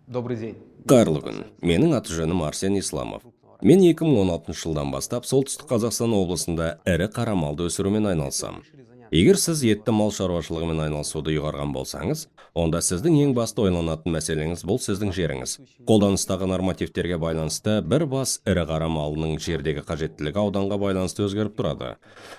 Добрый день. Қайырлы күн! Менің аты жөнім Арсен Исламов. Мен 2016 жылдан бастап Солтүстік Қазақстан облысында ірі қара малды өсірумен айналысамын. Егер сіз етті мал шаруашылығымен айналысуды ұйғарған болсаңыз, онда сіздің ең басты ойланатын мәселеңіз – бұл сіздің жеріңіз. Қолданыстағы нормативтерге байланысты бір бас ірі қара малының жердегі қажеттілігі ауданға байланысты өзгеріп тұрады.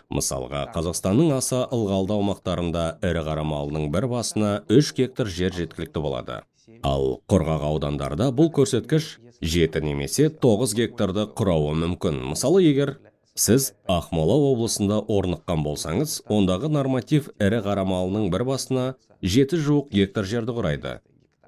Мысалға, Қазақстанның аса ылғалды аумақтарында ірі қара малының бір басына 3 гектар жер жеткілікті болады. Ал құрғақ аудандарда бұл көрсеткіш 7 немесе 9 гектарды құрауы мүмкін. Мысалы, егер сіз Ақмола облысында орныққан болсаңыз, ондағы норматив ірі қара малының бір басына 7 жуық гектар жерді құрайды.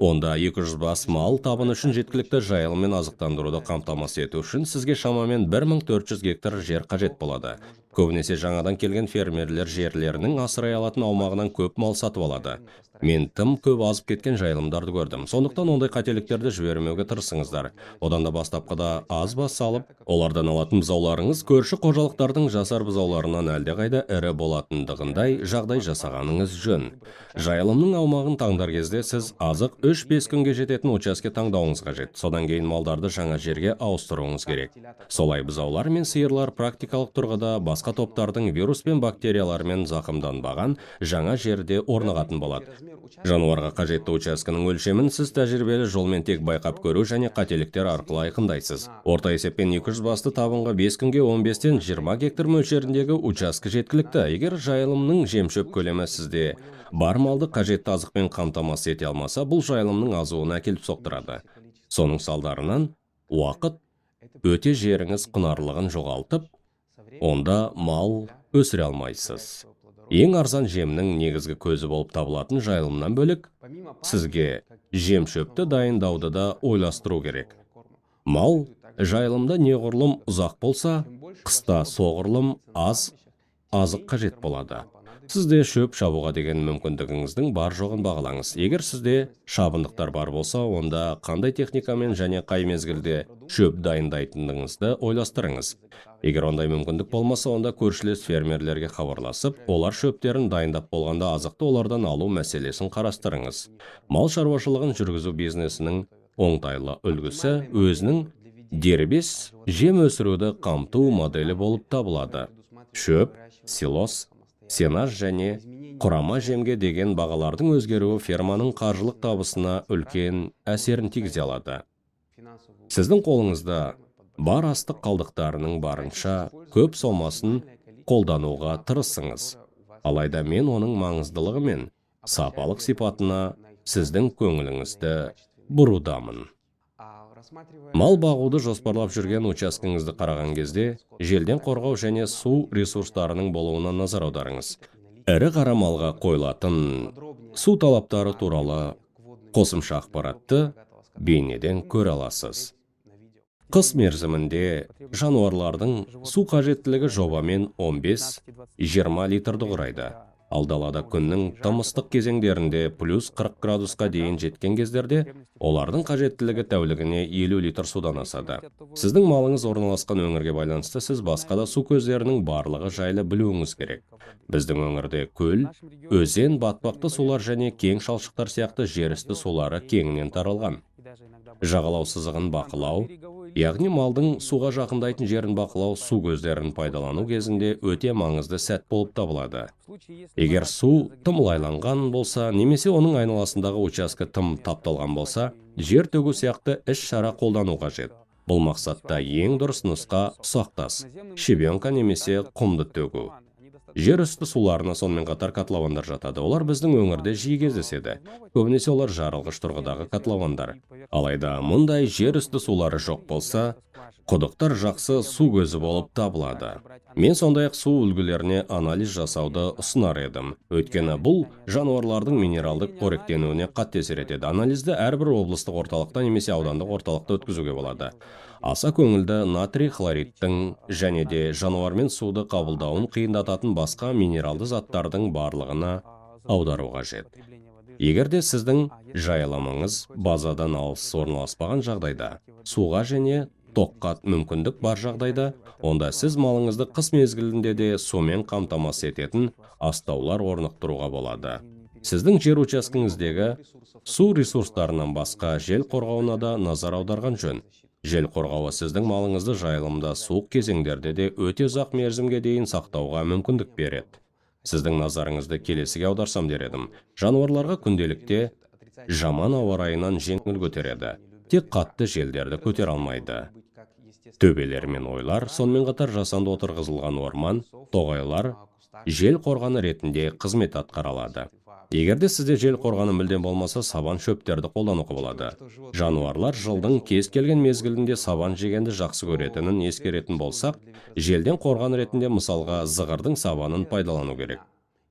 Онда 200 бас мал табыны үшін жеткілікті жайылыммен азықтандыруды қамтамасыз ету үшін сізге шамамен 1400 гектар жер қажет болады. Көбінесе жаңадан келген фермерлер жерлерінің асырай алатын аумағынан көп мал сатып алады. Мен тым көп азып кеткен жайылымдарды көрдім. Сондықтан ондай қателіктерді жібермеуге тырысыңыздар. Одан да бастапқыда аз бас салып, олардан алатын бұзауларыңыз көрші қожалықтардың жасар бұзауларынан әлдеқайда ірі болатындығындай жағдай жасағаныңыз жөн. Жайылымның аумағын таңдар кезде сіз азық 3-5 күнге жететін учаске таңдауыңыз қажет. Содан кейін малдарды жаңа жерге ауыстыруыңыз керек. Солай бұзаулар мен сиырлар практикалық тұрғыда басқа топтардың вирус пен бактериялармен зақымданбаған жаңа жерде орнығатын болады. Жануарға қажетті учаскенің өлшемін сіз тәжірибелі жолмен тек байқап көру және қателіктер арқылы айқындайсыз. Орта есеппен 200 басты табынға 5 күнге 15-тен 20 гектар мөлшеріндегі учаске жеткілікті. Егер жайылымның жемшөп көлемі сізде бар малды қажетті азықпен қамтамасыз ете алмаса, бұл жайылымның азуына әкеліп соқтырады. Соның салдарынан уақыт өте жеріңіз құнарлығын жоғалтып, онда мал өсіре алмайсыз. Ең арзан жемнің негізгі көзі болып табылатын жайылымнан бөлек, сізге жем-шөпті дайындауды да ойластыру керек. Мал жайылымда неғұрлым ұзақ болса, қыста соғұрлым аз азық қажет болады. Сізде шөп шабуға деген мүмкіндігіңіздің бар жоғын бағалаңыз. Егер сізде шабындықтар бар болса, онда қандай техникамен және қай мезгілде шөп дайындайтыныңызды ойластырыңыз. Егер ондай мүмкіндік болмаса, онда көршілес фермерлерге хабарласып, олар шөптерін дайындап болғанда азықты олардан алу мәселесін қарастырыңыз. Мал шаруашылығын жүргізу бизнесінің оңтайлы үлгісі өзінің дербес жем өсіруді қамту моделі болып табылады. Шөп, силос, сенаж және құрама жемге деген бағалардың өзгеруі ферманың қаржылық табысына үлкен әсерін тигізе алады. Сіздің қолыңызда бар астық қалдықтарының барынша көп сомасын қолдануға тырысыңыз. Алайда мен оның маңыздылығы мен сапалық сипатына сіздің көңіліңізді бұрудамын. Мал бағуды жоспарлап жүрген учаскеңізді қараған кезде желден қорғау және су ресурстарының болуына назар аударыңыз. Ірі қара малға қойылатын су талаптары туралы қосымша ақпаратты бейнеден көре аласыз. Қыс мерзімінде жануарлардың су қажеттілігі жобамен 15-20 литрді құрайды. Ал далада күннің тым ыстық кезеңдерінде плюс 40 градусқа дейін жеткен кездерде олардың қажеттілігі тәулігіне 50 литр судан асады. Сіздің малыңыз орналасқан өңірге байланысты сіз басқа да су көздерінің барлығы жайлы білуіңіз керек. Біздің өңірде көл, өзен, батпақты сулар және кең шалшықтар сияқты жер үсті сулары кеңінен таралған. Жағалау сызығын бақылау, яғни малдың суға жақындайтын жерін бақылау, су көздерін пайдалану кезінде өте маңызды сәт болып табылады. Егер су тым лайланған болса немесе оның айналасындағы учаске тым тапталған болса, жер төгу сияқты іс-шара қолдану қажет. Бұл мақсатта ең дұрыс нұсқа – ұсақ тас, щебенка немесе құмды төгу. Жер үсті суларына сонымен қатар котловандар жатады. Олар біздің өңірде жиі кездеседі. Көбінесе олар жарылғыш тұрғыдағы котловандар. Алайда мұндай жер үсті сулары жоқ болса, құдықтар жақсы су көзі болып табылады. Мен сондай-ақ су үлгілеріне анализ жасауды ұсынар едім. Өйткені бұл жануарлардың минералдық қоректенуіне қатты әсер етеді. Анализді әрбір облыстық орталықта немесе аудандық орталықта өткізуге болады. Аса көңілді натрий хлоридтің және де жануармен суды қабылдауын қиындататын басқа минералды заттардың барлығына аудару қажет. Егер де сіздің жайылымыңыз базадан алыс орналаспаған жағдайда, суға және тоққа мүмкіндік бар жағдайда, онда сіз малыңызды қыс мезгілінде де сумен қамтамасыз ететін астаулар орнықтыруға болады. Сіздің жер учаскеңіздегі су ресурстарынан басқа жел қорғауына да назар аударған жөн. Жел қорғауы сіздің малыңызды жайылымда суық кезеңдерде де өте ұзақ мерзімге дейін сақтауға мүмкіндік береді. Сіздің назарыңызды келесіге аударсам дер едім. Жануарларға күнделікте жаман ауа райынан жеңіл көтереді, тек қатты желдерді көтере алмайды. Төбелер мен ойлар, сонымен қатар жасанды отырғызылған орман, тоғайлар жел қорғаны ретінде қызмет атқара алады. Егер де сізде жел қорғаны мүлдем болмаса, сабан шөптерді қолдануға болады. Жануарлар жылдың кез келген мезгілінде сабан жегенді жақсы көретінін ескеретін болсақ, желден қорған ретінде, мысалға, зығырдың сабанын пайдалану керек.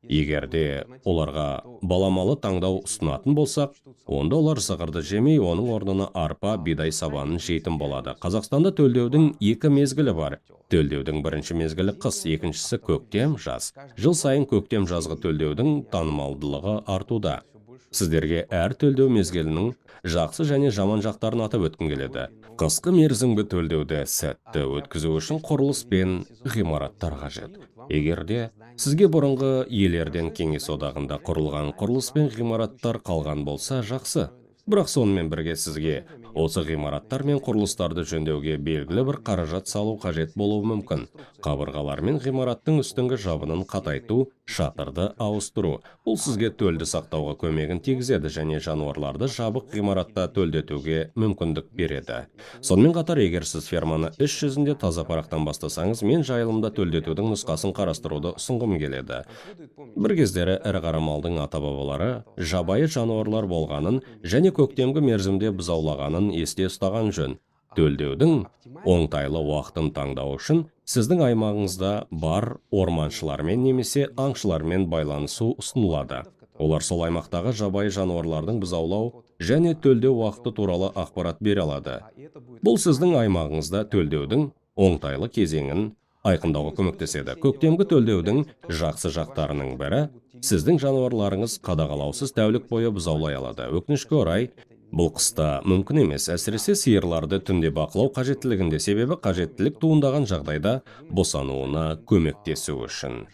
Егер де оларға баламалы таңдау ұсынатын болсақ, онда олар зығырды жемей, оның орнына арпа, бидай сабанын жейтін болады. Қазақстанда төлдеудің екі мезгілі бар. Төлдеудің бірінші мезгілі қыс, екіншісі көктем, жаз. Жыл сайын көктем жазғы төлдеудің танымалдылығы артуда. Сіздерге әр төлдеу мезгілінің жақсы және жаман жақтарын атап өткім келеді. Қысқы мерзімгі төлдеуді сәтті өткізу үшін құрылыс пен ғимараттар қажет. Егер де сізге бұрынғы елерден, Кеңес Одағында құрылған құрылыс пен ғимараттар қалған болса, жақсы. Бірақ сонымен бірге сізге осы ғимараттар мен құрылыстарды жөндеуге белгілі бір қаражат салу қажет болуы мүмкін. Қабырғалар мен ғимараттың үстіңгі жабынын қатайту, шатырды ауыстыру. Бұл сізге төлді сақтауға көмегін тигізеді және жануарларды жабық ғимаратта төлдетуге мүмкіндік береді. Сонымен қатар, егер сіз ферманы іс жүзінде таза парақтан бастасаңыз, мен жайылымда төлдетудің нұсқасын қарастыруды ұсынғым келеді. Бір кездері ірі қара малдың ата-бабалары жабайы жануарлар болғанын және көктемгі мерзімде бұзаулағанын есте ұстаған жөн. Төлдеудің оңтайлы уақытын таңдау үшін сіздің аймағыңызда бар орманшылармен немесе аңшылармен байланысу ұсынылады. Олар сол аймақтағы жабайы жануарлардың бұзаулау және төлдеу уақыты туралы ақпарат бере алады. Бұл сіздің аймағыңызда төлдеудің оңтайлы кезеңін айқындауға көмектеседі. Көктемгі төлдеудің жақсы жақтарының бірі: сіздің жануарларыңыз қадағалаусыз тәулік бойы бұзаулай алады. Өкінішке орай, бұл қыста мүмкін емес, әсіресе сиырларды түнде бақылау қажеттілігінде, себебі қажеттілік туындаған жағдайда босануына көмектесу үшін.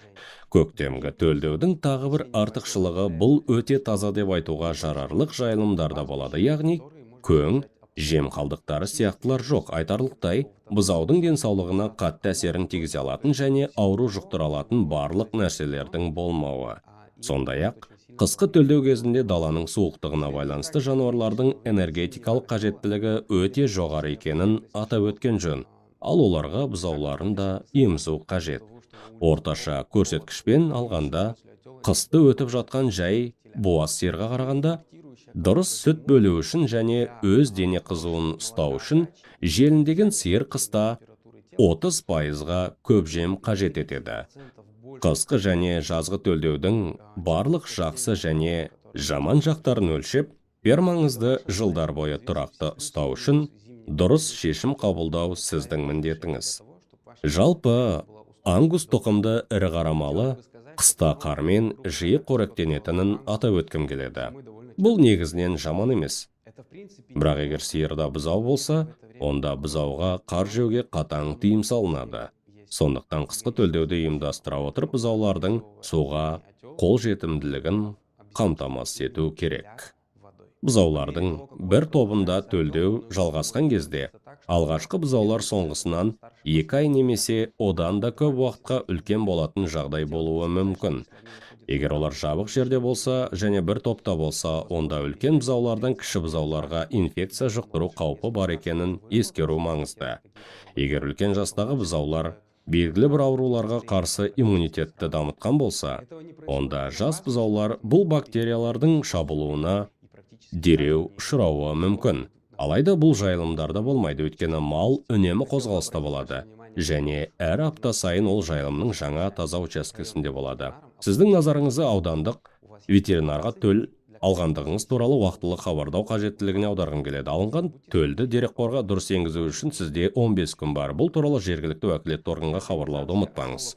Көктемгі төлдеудің тағы бір артықшылығы: бұл өте таза деп айтуға жарарлық жайылымдарда болады, яғни көң, жем қалдықтары сияқтылар жоқ, айтарлықтай бұзаудың денсаулығына қатты әсерін тигізе алатын және ауру жұқтыра алатын барлық нәрселердің болмауы. Сондай-ақ, қысқы төлдеу кезінде даланың суықтығына байланысты жануарлардың энергетикалық қажеттілігі өте жоғары екенін атап өткен жөн, ал оларға бұзауларын да емізу қажет. Орташа көрсеткішпен алғанда, қысты өтіп жатқан жай буаз сиырға қарағанда дұрыс сүт бөлу үшін және өз дене қызуын ұстау үшін желіндеген сиыр қыста 30%-ға көп жем қажет етеді. Қысқы және жазғы төлдеудің барлық жақсы және жаман жақтарын өлшеп, фермаңызды жылдар бойы тұрақты ұстау үшін дұрыс шешім қабылдау сіздің міндетіңіз. Жалпы, ангус тұқымды ірі қара малы қыста қармен жиі қоректенетінін атап өткім келеді. Бұл негізінен жаман емес. Бірақ егер сиырда бұзау болса, онда бұзауға қар жеуге қатаң тыйым салынады. Сондықтан қысқы төлдеуді ұйымдастыра отырып, бұзаулардың суға қол жетімділігін қамтамасыз ету керек. Бұзаулардың бір тобында төлдеу жалғасқан кезде алғашқы бұзаулар соңғысынан 2 ай немесе одан да көп уақытқа үлкен болатын жағдай болуы мүмкін. Егер олар жабық жерде болса және бір топта болса, онда үлкен бұзаулардан кіші бұзауларға инфекция жұқтыру қаупі бар екенін ескеру маңызды. Егер үлкен жастағы бұзаулар белгілі бір ауруларға қарсы иммунитетті дамытқан болса, онда жас бұзаулар бұл бактериялардың шабуылына дереу ұшырауы мүмкін. Алайда бұл жайылымдарда болмайды, өйткені мал үнемі қозғалыста болады және әр апта сайын ол жайылымның жаңа таза учаскесінде болады. Сіздің назарыңызды аудандық ветеринарға төл алғандығыңыз туралы уақытылы хабарлау қажеттілігіне аударғым келеді. Алынған төлді дерекқорға дұрыс енгізу үшін сізде 15 күн бар. Бұл туралы жергілікті уәкілетті органға хабарлауды ұмытпаңыз.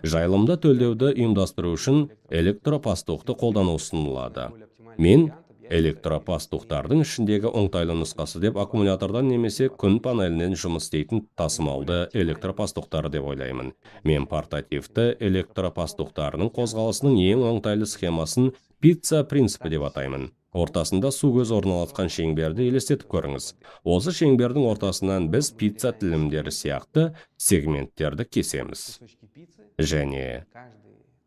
Жайылымда төлдеуді ұйымдастыру үшін электропастухты қолдану ұсынылады. Мен Электропастухтардың ішіндегі оңтайлы нұсқасы деп аккумулятордан немесе күн панелінен жұмыс істейтін тасымалды электропастухтары деп ойлаймын. Мен портативті электропастухтарының қозғалысының ең оңтайлы схемасын пицца принципі деп атаймын. Ортасында су көзі орналасқан шеңберді елестетіп көріңіз. Осы шеңбердің ортасынан біз пицца тілімдері сияқты сегменттерді кесеміз. Және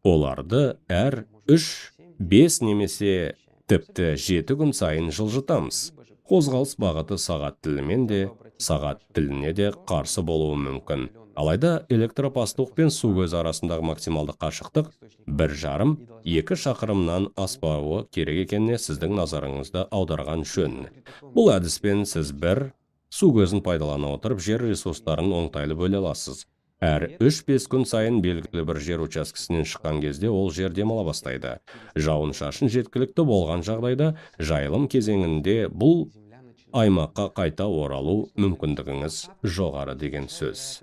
оларды әр 3, 5 немесе тіпті 7 күн сайын жылжытамыз. Қозғалыс бағыты сағат тілімен де, сағат тіліне де қарсы болуы мүмкін. Алайда электропастух пен су көзі арасындағы максималды қашықтық 1,5-2 шақырымнан аспауы керек екеніне сіздің назарыңызды аударған жөн. Бұл әдіспен сіз бір су көзін пайдалана отырып, жер ресурстарын оңтайлы бөле аласыз. Әр 3-5 күн сайын белгілі бір жер учаскесінен шыққан кезде ол жер демала бастайды. Жауын-шашын жеткілікті болған жағдайда, жайылым кезеңінде бұл аймаққа қайта оралу мүмкіндігіңіз жоғары деген сөз.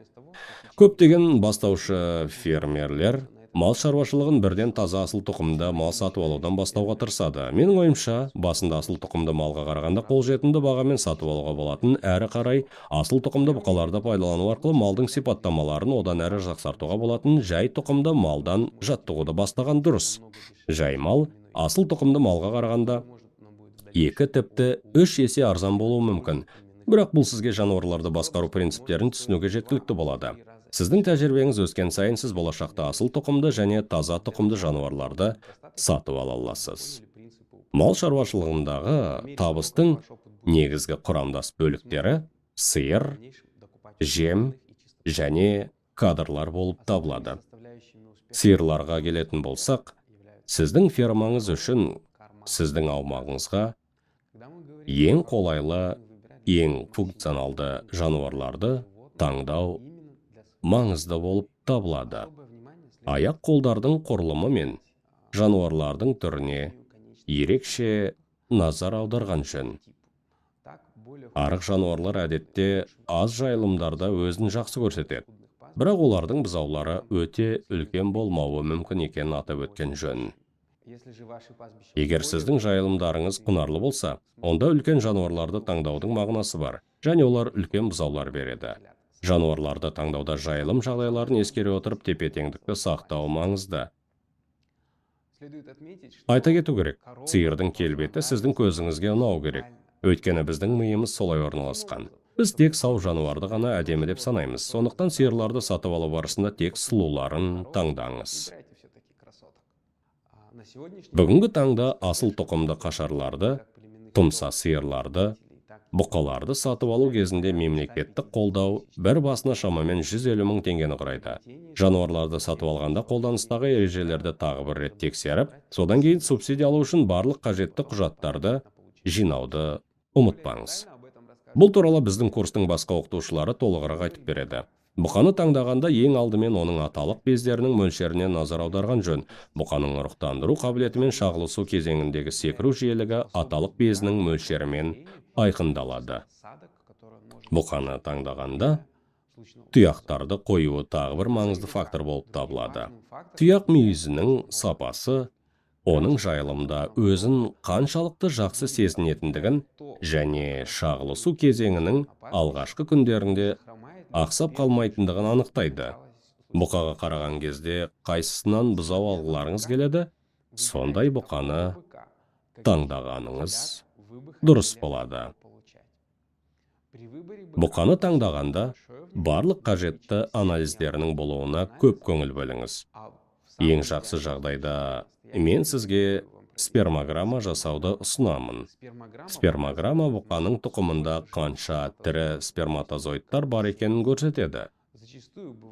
Көптеген бастаушы фермерлер мал шаруашылығын бірден таза асыл тұқымды мал сатып алудан бастауға тырысады. Менің ойымша, басында асыл тұқымды малға қарағанда қолжетімді бағамен сатып алуға болатын, әрі қарай асыл тұқымды бұқаларды пайдалану арқылы малдың сипаттамаларын одан әрі жақсартуға болатын жай тұқымды малдан жаттығуды бастаған дұрыс. Жай мал асыл тұқымды малға қарағанда екі, тіпті үш есе арзан болуы мүмкін. Бірақ бұл сізге жануарларды басқару принциптерін түсінуге жеткілікті болады. Сіздің тәжірибеңіз өскен сайын, сіз болашақта асыл тұқымды және таза тұқымды жануарларды сатып ала аласыз. Мал шаруашылығындағы табыстың негізгі құрамдас бөліктері сиыр, жем және кадрлар болып табылады. Сиырларға келетін болсақ, сіздің фермаңыз үшін сіздің аумағыңызға ең қолайлы, ең функционалды жануарларды таңдау маңызды болып табылады. Аяқ қолдардың құрылымы мен жануарлардың түріне ерекше назар аударған жөн. Арық жануарлар әдетте аз жайылымдарда өзін жақсы көрсетеді, бірақ олардың бұзаулары өте үлкен болмауы мүмкін екенін атап өткен жөн. Егер сіздің жайылымдарыңыз құнарлы болса, онда үлкен жануарларды таңдаудың мағынасы бар және олар үлкен бұзаулар береді. Жануарларды таңдауда жайылым жағдайларын ескере отырып, тепе-теңдікті сақтау маңызды. Айта кету керек, сиырдың келбеті сіздің көзіңізге ұнау керек, өйткені біздің миымыз солай орналасқан. Біз тек сау жануарды ғана әдемі деп санаймыз. Сондықтан сиырларды сатып алу барысында тек сұлуларын таңдаңыз. Бүгінгі таңда асыл тұқымды қашарларды, тұмса сиырларды, бұқаларды сатып алу кезінде мемлекеттік қолдау бір басына шамамен 150 мың теңгені құрайды. Жануарларды сатып алғанда қолданыстағы ережелерді тағы бір рет тексеріп, содан кейін субсидия алу үшін барлық қажетті құжаттарды жинауды ұмытпаңыз. Бұл туралы біздің курстың басқа оқытушылары толығырақ айтып береді. Бұқаны таңдағанда ең алдымен оның аталық бездерінің мөлшеріне назар аударған жөн. Бұқаның ұрықтандыру қабілеті мен шағылысу кезеңіндегі секіру жиілігі аталық безінің мөлшерімен айқындалады. Бұқаны таңдағанда тұяқтарды қоюы тағы бір маңызды фактор болып табылады. Тұяқ мүйізінің сапасы оның жайылымда өзін қаншалықты жақсы сезінетіндігін және шағылысу кезеңінің алғашқы күндерінде ақсап қалмайтындығын анықтайды. Бұқаға қараған кезде қайсысынан бұзау алғыларыңыз келеді, сондай бұқаны таңдағаныңыз дұрыс болады. Бұқаны таңдағанда барлық қажетті анализдерінің болуына көп көңіл бөліңіз. Ең жақсы жағдайда мен сізге спермограмма жасауды ұсынамын. Спермограмма бұқаның тұқымында қанша тірі сперматозоидтар бар екенін көрсетеді.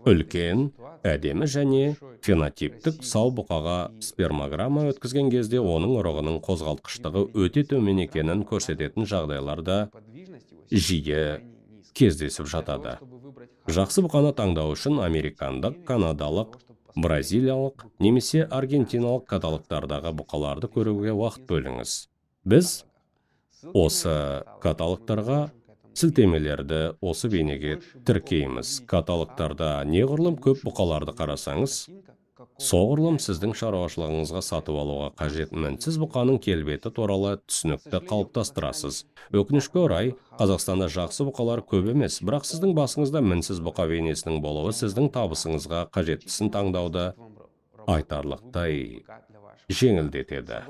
Үлкен, әдемі және фенотиптік сау бұқаға спермограмма өткізген кезде оның ұрығының қозғалтқыштығы өте төмен екенін көрсететін жағдайлар да жиі кездесіп жатады. Жақсы бұқаны таңдау үшін американдық, канадалық, бразилиялық немесе аргентиналық каталогтардағы бұқаларды көруге уақыт бөліңіз. Біз осы каталогтарға сілтемелерді осы бейнеге тіркейміз. Каталогтарда неғұрлым көп бұқаларды қарасаңыз Соғұрлым сіздің шаруашылығыңызға сатып алуға қажет мінсіз бұқаның келбеті туралы түсінікті қалыптастырасыз. Өкінішке орай, Қазақстанда жақсы бұқалар көп емес, бірақ сіздің басыңызда мінсіз бұқа бейнесінің болуы сіздің табысыңызға қажеттісін таңдауды айтарлықтай жеңілдетеді.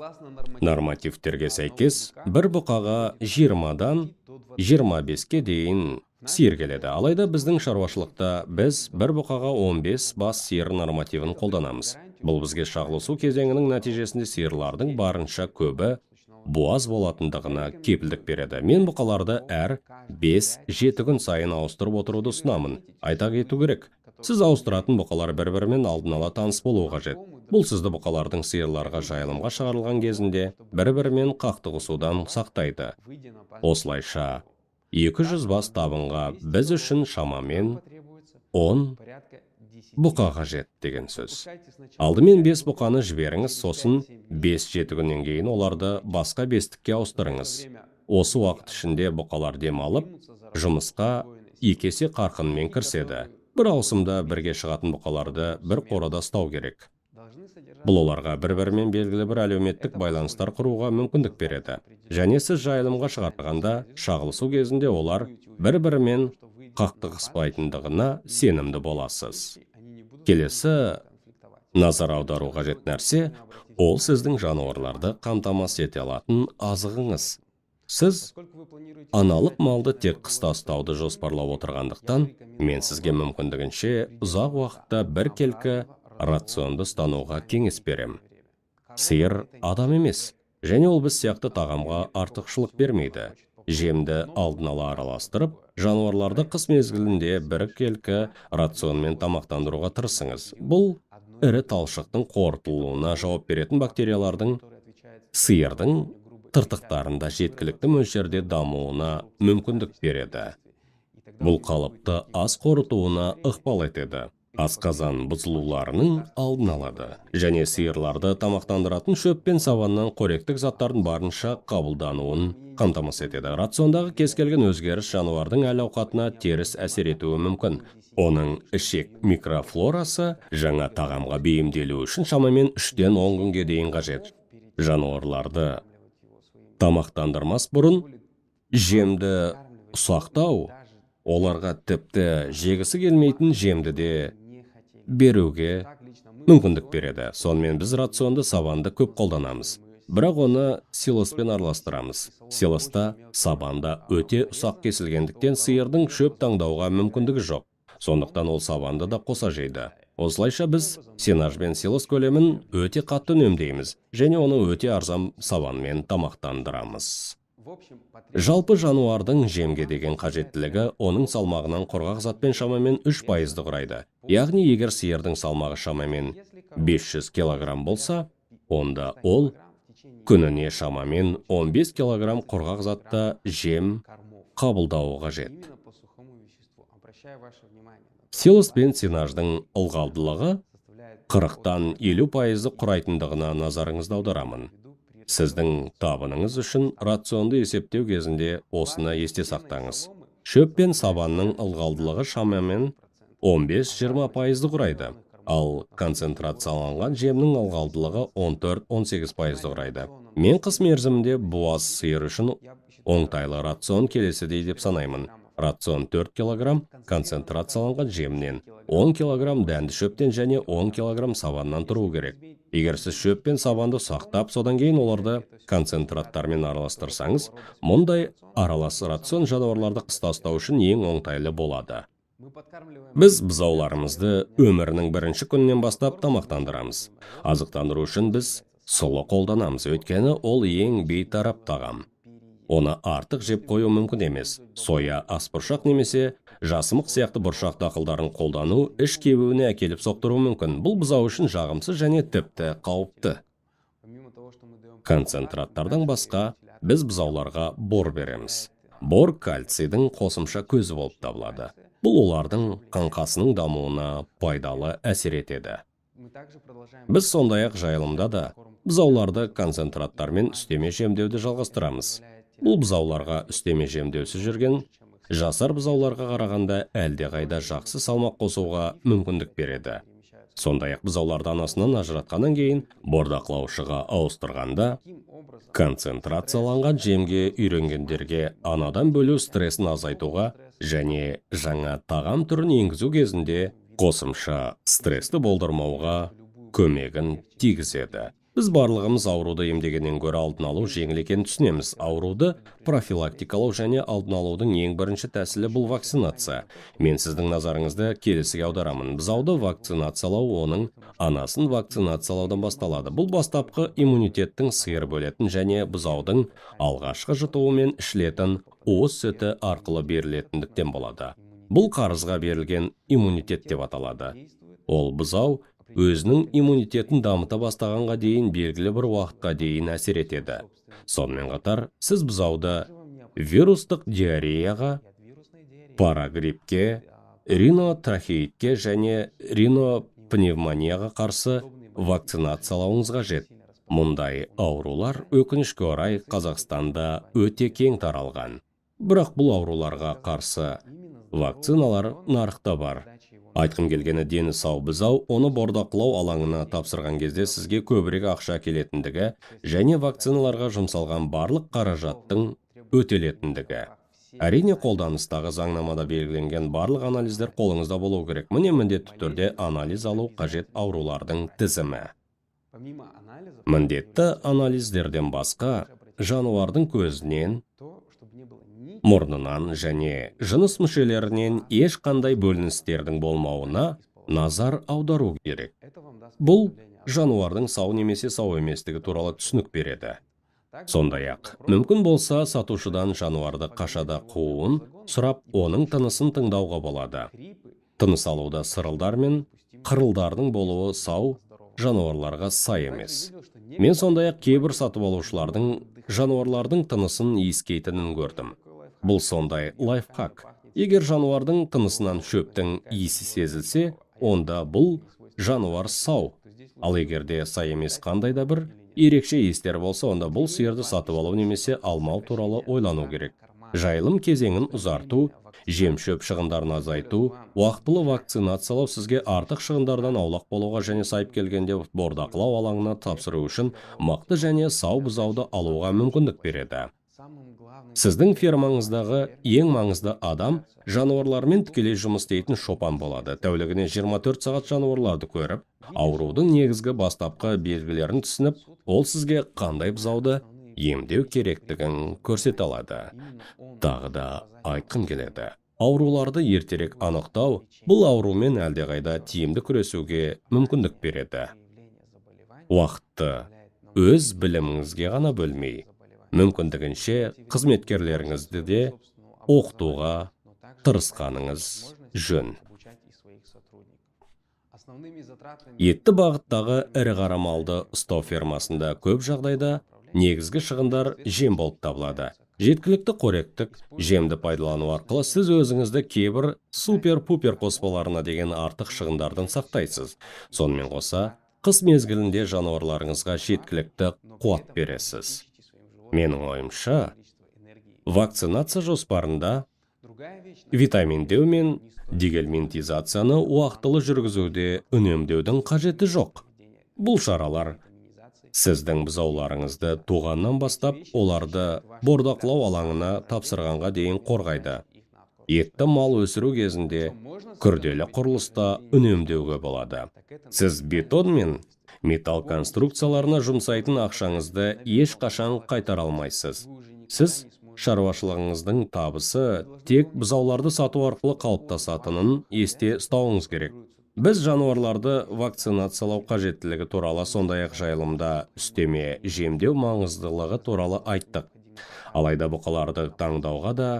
Нормативтерге сәйкес, бір бұқаға 20-дан 25-ке дейін сиыр келеді. Алайда біздің шаруашылықта біз бір бұқаға 15 бас сиыр нормативін қолданамыз. Бұл бізге шағылысу кезеңінің нәтижесінде сиырлардың барынша көбі буаз болатындығына кепілдік береді. Мен бұқаларды әр 5-7 күн сайын ауыстырып отыруды ұсынамын. Айта кету керек, сіз ауыстыратын бұқалар бір-бірімен алдын ала таныс болуы қажет. Бұл сізді бұқалардың сиырларға жайылымға шығарылған кезінде бір-бірімен қақтығысудан сақтайды. Осылайша, 200 бас табынға біз үшін шамамен 10 бұқа қажет деген сөз. Алдымен 5 бұқаны жіберіңіз, сосын 5-7 күннен кейін оларды басқа бестікке ауыстырыңыз. Осы уақыт ішінде бұқалар демалып, жұмысқа екі есе қарқынмен кіріседі. Бір ауысымда бірге шығатын бұқаларды бір қорада ұстау керек. Бұл оларға бір-бірімен белгілі бір әлеуметтік байланыстар құруға мүмкіндік береді. Және сіз жайылымға шығарғанда, шағылысу кезінде олар бір-бірімен қақтығыспайтындығына сенімді боласыз. Келесі назар аудару қажет нәрсе, ол сіздің жануарларды қамтамасыз ете алатын азығыңыз. Сіз аналық малды тек қыста ұстауды жоспарлап отырғандықтан, мен сізге мүмкіндігінше ұзақ уақытта біркелкі рационды ұстануға кеңес берем. Сиыр адам емес, және ол біз сияқты тағамға артықшылық бермейді. Жемді алдын ала араластырып, жануарларды қыс мезгілінде біркелкі рационмен тамақтандыруға тырысыңыз. Бұл ірі талшықтың қорытылуына жауап беретін бактериялардың сиырдың тыртықтарында жеткілікті мөлшерде дамуына мүмкіндік береді. Бұл қалыпты ас қорытуына ықпал етеді, асқазан бұзылуларының алдын алады және сиырларды тамақтандыратын шөп пен сабаннан қоректік заттардың барынша қабылдануын қамтамасыз етеді. Рациондағы кез келген өзгеріс жануардың әл ауқатына теріс әсер етуі мүмкін. Оның ішек микрофлорасы жаңа тағамға бейімделу үшін шамамен 3-тен 10 күнге дейін қажет. Жануарларды тамақтандырмас бұрын жемді ұсақтау оларға тіпті жегісі келмейтін жемді де беруге мүмкіндік береді. Сонымен, біз рационды сабанды көп қолданамыз, бірақ оны силоспен араластырамыз. Силоста сабанда өте ұсақ кесілгендіктен, сиырдың шөп таңдауға мүмкіндігі жоқ, сондықтан ол сабанды да қоса жейді. Осылайша, біз сенаж бен силос көлемін өте қатты үнемдейміз және оны өте арзан сабанмен тамақтандырамыз. Жалпы, жануардың жемге деген қажеттілігі оның салмағынан құрғақ затпен шамамен 3%-ды құрайды. Яғни, егер сиырдың салмағы шамамен 500 килограмм болса, онда ол күніне шамамен 15 килограмм құрғақ затта жем қабылдауы қажет. Силос пен сенаждың ылғалдылығы 40-тан 50%-ды құрайтындығына назарыңызды аударамын. Сіздің табыныңыз үшін рационды есептеу кезінде осыны есте сақтаңыз. Шөп пен сабанның ылғалдылығы шамамен 15-20%-ды құрайды, ал концентрацияланған жемнің ылғалдылығы 14-18%-ды құрайды. Мен қыс мерзімінде буаз сиыр үшін оңтайлы рацион келесідей деп санаймын. Рацион 4 килограмм концентрацияланған жемнен, 10 килограмм дәнді шөптен және 10 килограмм сабаннан тұруы керек. Егер сіз шөп пен сабанды ұсақтап, содан кейін оларды концентраттармен араластырсаңыз, мұндай аралас рацион жануарларды қыста ұстау үшін ең оңтайлы болады. Біз бұзауларымызды өмірінің бірінші күнінен бастап тамақтандырамыз. Азықтандыру үшін біз сұлы қолданамыз, өйткені ол ең бейтарап тағам, оны артық жеп қою мүмкін емес. Соя, асбұршақ немесе жасымық сияқты бұршақ дақылдарын қолдану іш кебуіне әкеліп соқтыруы мүмкін. Бұл бұзау үшін жағымсыз және тіпті қауіпті. Концентраттардан басқа, біз бұзауларға бор береміз. Бор кальцийдің қосымша көзі болып табылады. Бұл олардың қаңқасының дамуына пайдалы әсер етеді. Біз сондай-ақ жайылымда да бұзауларды концентраттармен үстеме жемдеуді жалғастырамыз. Бұл бұзауларға үстеме жемдеусіз жүрген жасар бұзауларға қарағанда әлдеқайда жақсы салмақ қосуға мүмкіндік береді. Сондай-ақ бұзауларды анасынан ажыратқаннан кейін бордақылаушыға ауыстырғанда концентрацияланған жемге үйренгендерге анадан бөлу стрессін азайтуға және жаңа тағам түрін енгізу кезінде қосымша стрессті болдырмауға көмегін тигізеді. Біз барлығымыз ауруды емдегеннен гөрі алдын алу жеңіл екенін түсінеміз. Ауруды профилактикалау және алдын алудың ең бірінші тәсілі — бұл вакцинация. Мен сіздің назарыңызды келесіге аударамын. Бұзауды вакцинациялау оның анасын вакцинациялаудан басталады. Бұл бастапқы иммунитеттің сиыр бөлетін және бұзаудың алғашқы жұтуымен ішілетін уыз сүті арқылы берілетіндіктен болады. Бұл қарызға берілген иммунитет деп аталады. Ол бұзау өзінің иммунитетін дамыта бастағанға дейін белгілі бір уақытқа дейін әсер етеді. Сонымен қатар сіз бұзауды вирустық диареяға, парагриппке, ринотрахеитке және ринопневмонияға қарсы вакцинациялауыңыз қажет. Мұндай аурулар, өкінішке орай, Қазақстанда өте кең таралған. Бірақ бұл ауруларға қарсы вакциналар нарықта бар. Айтқым келгені, дені сау бұзау оны бордақылау алаңына тапсырған кезде сізге көбірек ақша келетіндігі және вакциналарға жұмсалған барлық қаражаттың өтелетіндігі. Әрине, қолданыстағы заңнамада белгіленген барлық анализдер қолыңызда болу керек. Міне, міндетті түрде анализ алу қажет аурулардың тізімі. Міндетті анализдерден басқа, жануардың көзінен, мұрнынан және жыныс мүшелерінен ешқандай бөліністердің болмауына назар аудару керек. Бұл жануардың сау немесе сау еместігі туралы түсінік береді. Сондай-ақ, мүмкін болса, сатушыдан жануарды қашада қууын сұрап, оның тынысын тыңдауға болады. Тыныс алуда сырылдар мен қырылдардың болуы сау жануарларға сай емес. Мен сондай-ақ кейбір сатып алушылардың жануарлардың тынысын иіскейтінін көрдім. Бұл сондай лайфхак. Егер жануардың тынысынан шөптің иісі сезілсе, онда бұл жануар сау. Ал егер де сай емес қандай да бір ерекше иістер болса, онда бұл сиырды сатып алу немесе алмау туралы ойлану керек. Жайылым кезеңін ұзарту, жем-шөп шығындарын азайту, уақытылы вакцинациялау сізге артық шығындардан аулақ болуға және сайып келгенде бордақылау алаңына тапсыру үшін мықты және сау бұзауды алуға мүмкіндік береді. Сіздің фермаңыздағы ең маңызды адам жануарлармен тікелей жұмыс істейтін шопан болады. Тәулігіне 24 сағат жануарларды көріп, аурудың негізгі бастапқы белгілерін түсініп, ол сізге қандай бұзауды емдеу керектігін көрсете алады. Тағы да айтқым келеді. Ауруларды ертерек анықтау бұл аурумен әлдеқайда тиімді күресуге мүмкіндік береді. Уақытты өз біліміңізге ғана бөлмей, мүмкіндігінше қызметкерлеріңізді де оқытуға тырысқаныңыз жөн. Етті бағыттағы ірі қара малды ұстау фермасында көп жағдайда негізгі шығындар жем болып табылады. Жеткілікті қоректік жемді пайдалану арқылы сіз өзіңізді кейбір супер-пупер қоспаларына деген артық шығындардан сақтайсыз. Сонымен қоса, қыс мезгілінде жануарларыңызға жеткілікті қуат бересіз. Менің ойымша, вакцинация жоспарында витаминдеу мен дегельминтизацияны уақытылы жүргізуде үнемдеудің қажеті жоқ. Бұл шаралар сіздің бұзауларыңызды туғаннан бастап оларды бордақылау алаңына тапсырғанға дейін қорғайды. Етті мал өсіру кезінде күрделі құрылыста үнемдеуге болады. Сіз бетон мен металл конструкцияларына жұмсайтын ақшаңызды ешқашан қайтара алмайсыз. Сіз шаруашылығыңыздың табысы тек бұзауларды сату арқылы қалыптасатынын есте ұстауыңыз керек. Біз жануарларды вакцинациялау қажеттілігі туралы, сондай-ақ жайылымда үстеме жемдеу маңыздылығы туралы айттық. Алайда бұқаларды таңдауға да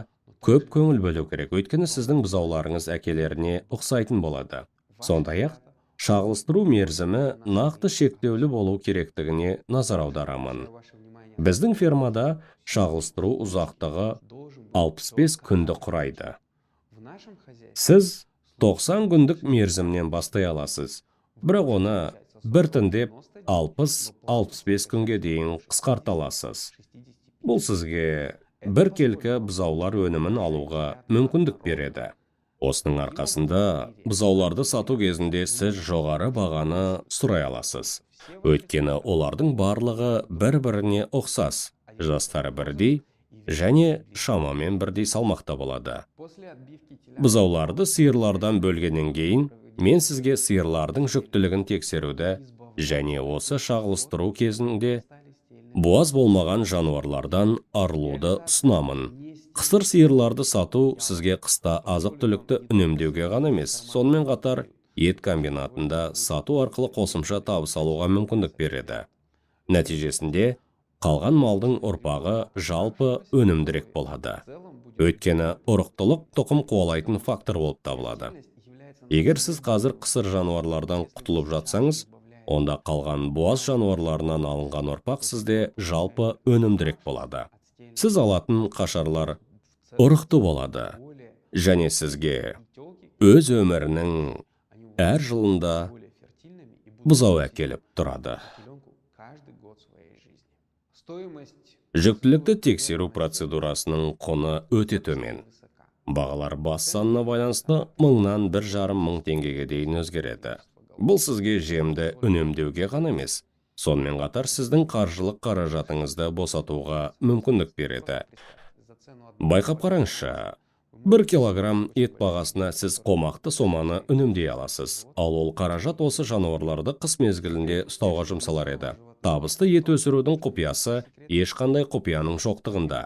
көп көңіл бөлу керек, өйткені сіздің бұзауларыңыз әкелеріне ұқсайтын болады. Сондай-ақ шағылыстыру мерзімі нақты шектеулі болу керектігіне назар аударамын. Біздің фермада шағылыстыру ұзақтығы 65 күнді құрайды. Сіз 90 күндік мерзімнен бастай аласыз, бірақ оны біртіндеп 60-65 күнге дейін қысқарта аласыз. Бұл сізге біркелкі бұзаулар өнімін алуға мүмкіндік береді. Осының арқасында бұзауларды сату кезінде сіз жоғары бағаны сұрай аласыз. Өйткені олардың барлығы бір-біріне ұқсас, жастары бірдей және шамамен бірдей салмақта болады. Бұзауларды сиырлардан бөлгеннен кейін мен сізге сиырлардың жүктілігін тексеруді және осы шағылыстыру кезінде буаз болмаған жануарлардан арылуды ұсынамын. Қысыр сиырларды сату сізге қыста азық-түлікті үнемдеуге ғана емес, сонымен қатар ет комбинатында сату арқылы қосымша табыс алуға мүмкіндік береді. Нәтижесінде қалған малдың ұрпағы жалпы өнімдірек болады. Өйткені ұрықтылық тұқым қуалайтын фактор болып табылады. Егер сіз қазір қысыр жануарлардан құтылып жатсаңыз, онда қалған буаз жануарларынан алынған ұрпақ сізде жалпы өнімдірек болады. Сіз алатын қашарлар ұрықты болады және сізге өз өмірінің әр жылында бұзау әкеліп тұрады. Жүктілікті тексеру процедурасының құны өте төмен. Бағалар бас санына байланысты 1000-нан 1500 теңгеге дейін өзгереді. Бұл сізге жемді үнемдеуге ғана емес, сонымен қатар сіздің қаржылық қаражатыңызды босатуға мүмкіндік береді. Байқап қараңызшы, 1 килограмм ет бағасына сіз қомақты соманы үнемдей аласыз, ал ол қаражат осы жануарларды қыс мезгілінде ұстауға жұмсалар еді. Табысты ет өсірудің құпиясы ешқандай құпияның жоқтығында.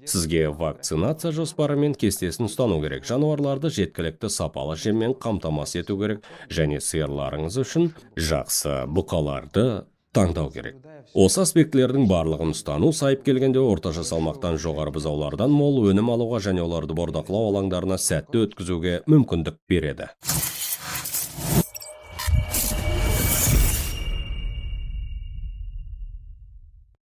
Сізге вакцинация жоспары мен кестесін ұстану керек, жануарларды жеткілікті сапалы жеммен қамтамасыз ету керек және сиырларыңыз үшін жақсы бұқаларды таңдау керек. Осы аспектілердің барлығын ұстану сайып келгенде орташа салмақтан жоғары бұзаулардан мол өнім алуға және оларды бордақылау алаңдарына сәтті өткізуге мүмкіндік береді.